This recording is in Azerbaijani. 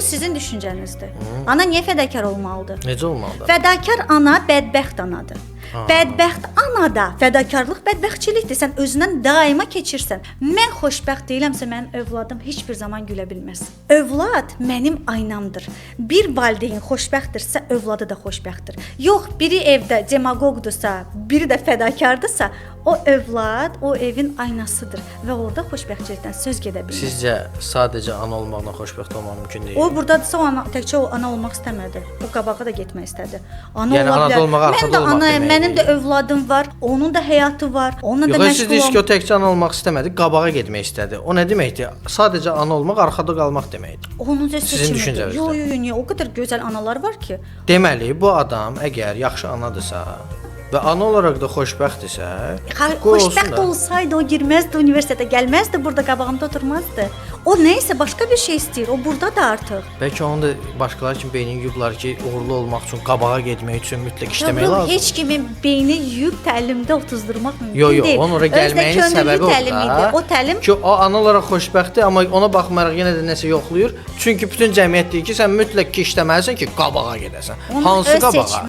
sizin düşüncənizdir. Ana niyə fədakar olmalıdır? Necə olmalıdır? Fədakar ana bədbəxt anadır. Bədbəxt ana da fədakarlıq bədbəxtçilikdir. Sən özündən daima keçirsən. Mən xoşbəxt deyiləmsə, mənim övladım heç bir zaman gülə bilməz. Övlad mənim aynamdır. Bir valideyn xoşbəxtdirsə, övladı da xoşbəxtdir. Yox, biri evdə demagogdursa, biri də fədakardırsa, o övlad o evin aynasıdır və orada xoşbəxtçilikdən söz gedə bilməz. Sizcə sadəcə ana olmaqla xoşbəxt olmaq mümkün deyil? O burdadırsa o ana təkcə o ana olmaq istəmədi. O qabağa da getmək istədi. Ana Yəni ola anada bilər. olmaq, arxada Mən də olmaq anayam, demək mənim də övladım var, onun da həyatı var. Onunla da Yox, siz məşğul deyirsiniz ki, olm. o təkcə ana olmaq istəmədi, qabağa getmək istədi. O nə deməkdir? Sadəcə ana olmaq arxada qalmaq deməkdir. Onun öz Sizin seçimidir. düşüncənizdə. Yox, yox, yox, niyə? O qədər gözəl analar var ki. Deməli, bu adam əgər yaxşı anadırsa və ana olaraq da xoşbəxtdirsə, qoy olsun Xoşbəxt da. olsaydı o girməzdi universitetə, gəlməzdi, burada qabağımda oturmazdı. O nə isə başqa bir şey istəyir. O burada da artıq. Bəlkə onun da başqaları kimi beynini yuyublar ki, uğurlu olmaq üçün, qabağa getmək üçün mütləq işləmək Yavrum, lazımdır. heç kimin beyni yuyub təlimdə otuzdurmaq mümkün Yo, yo, deyil. onun ora Özü də gəlməyinin könüllü səbəbi odur təlim da. idi. O təlim ki o ana olaraq xoşbəxtdir, amma ona baxmayaraq yenə də nəsə yoxlayır. Çünki bütün cəmiyyət deyir ki, sən mütləq ki işləməlisən ki, qabağa gedəsən. Onun Hansı öz qabağa? seçimi.